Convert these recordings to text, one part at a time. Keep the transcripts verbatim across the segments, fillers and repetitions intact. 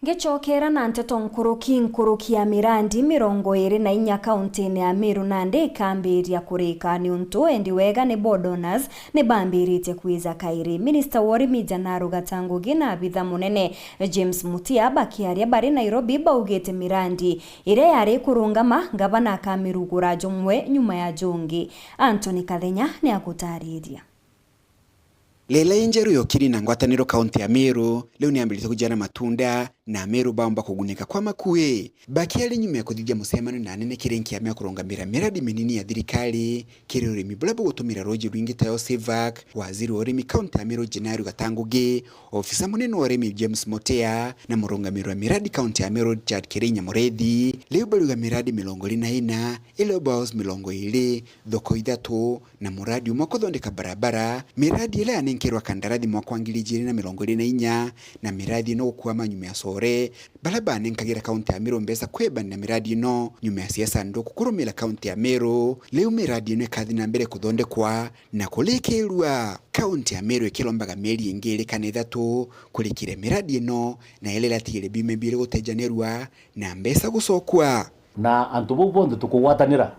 Ngicokera na nteto nkuruki, nkuruki ya mirandi mirongo iri na inya kauntine ya Meru nandi ikambiria kurika, niuntu endi wega ni board owners ni bambiritie kwija kairi. Minista wa urimi Janaru Gatangugi na abitha munene James Mutia bakiaria bari Nairobi baugite mirandi iria yari kurungama, ngavana akamirugura jumwe nyuma ya jungi. Anthony Kathenya ni agutariria. Lela injeru yokiri na ngwataniro kaunti ya Meru, riu niambiritie kujiana matunda, na Ameru baumba kugunika kwa makui. Bakiari nyuma ya kuthithia mucemanio na anene kiri nkiama ya kurungamira miradi minini ya thirikari kiri urimi buria bugutumira ruuji rwingi tayo CEVAC, waziri wa urimi kaunti ya Meru Janaru Gatangugi, ofisa munene wa urimi James Mutia, na murungamiri wa miradi kaunti ya Meru Richard Kirinya Murethi, riu bariuga miradi mirongo iri na ina, iria bwaos mirongo iri, thoko ithatu, na muradi umwe kuthondeka barabara, miradi iria yanenkerwa kandarathi mwaka wa ngiri ijiri na mirongo iri na inya, na miradi ino gukwama nyuma ya core, baria banenkagira kaunti ya Meru mbeca kwebanira miradi ino nyuma ya siasa nduku kurumira kaunti ya Meru. Riu miradi ino ikathi na mbere kuthondekwa na kurikirua. Kaunti ya Meru ikirombaga mieri ingi iri kana ithatu kurikire miradi ino, na iria iratigire biumia biiri gutejanirua na mbeca gucokwa. Na antu bau bonthe tukugwatanira,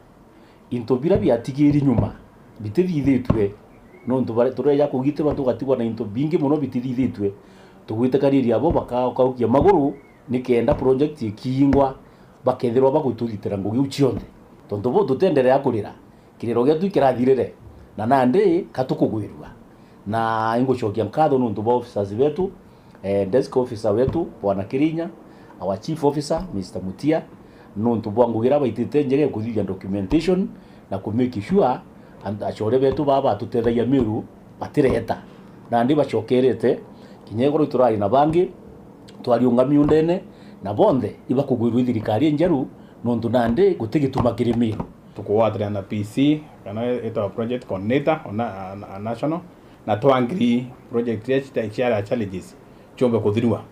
into biria biatigiri nyuma bitithithitue, nontu bare-, tureja kugitirwa tugatigwa na into bingi mono bitithithitue, tugwitikaniria abo baka-, bakaukia maguru nikenda project ikingwa, bakethirwa bagutugitira ngugi iu cionthe. Tontu buu tutienderea kurira, kiriro gietu ikirathirire, na nandi ka tukugwirua. Na ingucokia nkatho nontu bwa officers betu, eh, desk officer wetu, Bwana Kirinya, our chief officer, Mister Mutia, nontu bwa ngugi iria baitite njega ya kuthithia documentation na ku make sure and-, acore betu baa batutethagia Meru batireta. Nandi bacokerete, kinya igoro turari na bangi, twariunga miundene, na bonthe ibakugwirua i thirikari injeru, nontu nandi guti gituma kiri Meru. Tukugwatanira na P C, kana itwa project coordinator, ona, a, a national, na twa agree project iria cita-, ciari challenges ciumbe kuthirua.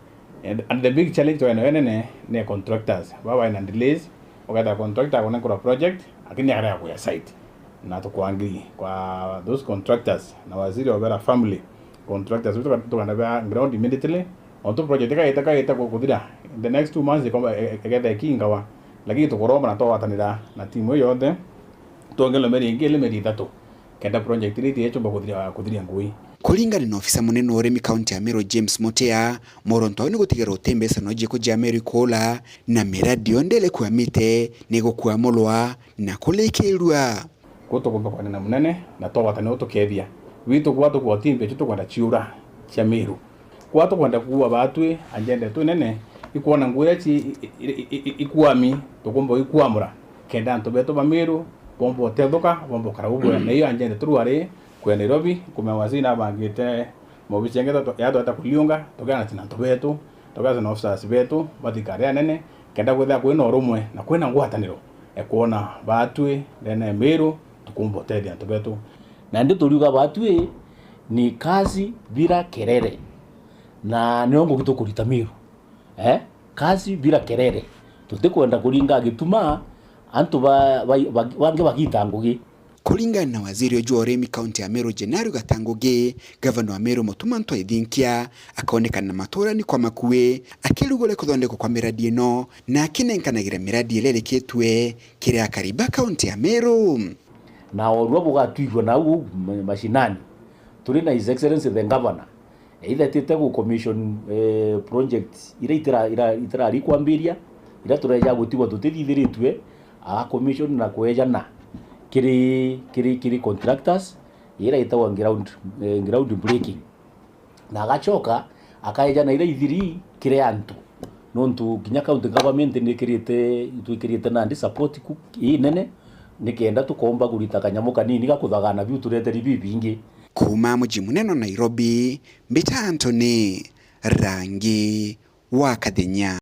And, and the big challenge twaina nayo nene ni contractors. Baba baina delays, ugetha contractor akunenkerwa project, lakini akarega kuya site. Na tukwa agree kwa those contractors, na waziri obera family contractors, tuka-, tukana bea ground immediately, ontu project kaita, kaita ku-, kuthira. In the next two months, ikomba, e-, e-, igetha ikingawa, lakini tukuromba na twagwatanira na timu iyo yonthe, twongerwe mieri ingi ili mieri ithatu. Kenda project iria itiechumba kuthiria, kuthiria ngui. Kuringana na ofisa munene wa urimi kaunti ya Meru James Mutea, muronto au ni gutigira uti mbeca no jikujia Meru ikuula, na miradi yonthe iria ikwamite ni gukwamurwa na kurikirua. Kuu tukumba kwanena munene na twagwatanira tukethia. Witu kwa tukwa uti mbeca tukwenda ciura cia Meru. Kwa tukwenda kuua baatwi, agenda yetu inene ikwona ngugi iria ci-, i-, i-, i-, i-, ikwami, tukumba ikwamura, kenda antu betu ba Meru bomba utethuka, bomba ukara bubwega. Na iyo agenda yetu riu ari kuya Nairobi, kumenya waziri nabangite maobici yangi yatweta kuriunga, tukiana na antu betu, tukiana na officers betu ba thirikari anene, kenda kwithira kwina urumwe na kwina ngwataniro, e kwona baatwi ndene ya Meru tukumba utethia antu betu. Nandi turiuga baatwi ni kazi bila kelele. Na nio ngugi tukurita Meru. Eh? Kazi bila kelele. Tutikwenda kuringa gituma antu ba, ba, ba, bangi bagita ngugi. Kuringana na waziri uju wa urimi kaunti ya Meru, Jenerali Gata Ngugi, gavana wa Meru Mutuma M'Ethingia akaonekana maturani kwa makui akirugura kuthondekwa kwa miradi ino na akinenkanagira miradi iria irikitue kiri akari ba kaunti ya Meru. Na orua bugatwigua nau uu ma-, mashinani, turi na His Excellency the Governor, either itite gu commission, eh, project iria itira-, ira-, itirari kwambiria, iria tureja gutigwa tutithithiritue, a commission na kwejana kiri, kiri, kiri contractors, iria itagwa ground, eh, ground breaking. Na agacoka akaejana iria ithiri kiri antu. Nontu kinya county government ni ikirite, itwikirite nandi support ku inene, nikenda tukomba kurita kanyamu kanini ga kuthagana biu tureteri bibingi. Kuuma muji munene wa Nairobi, mbita Anthony Rangi wa Kathenya.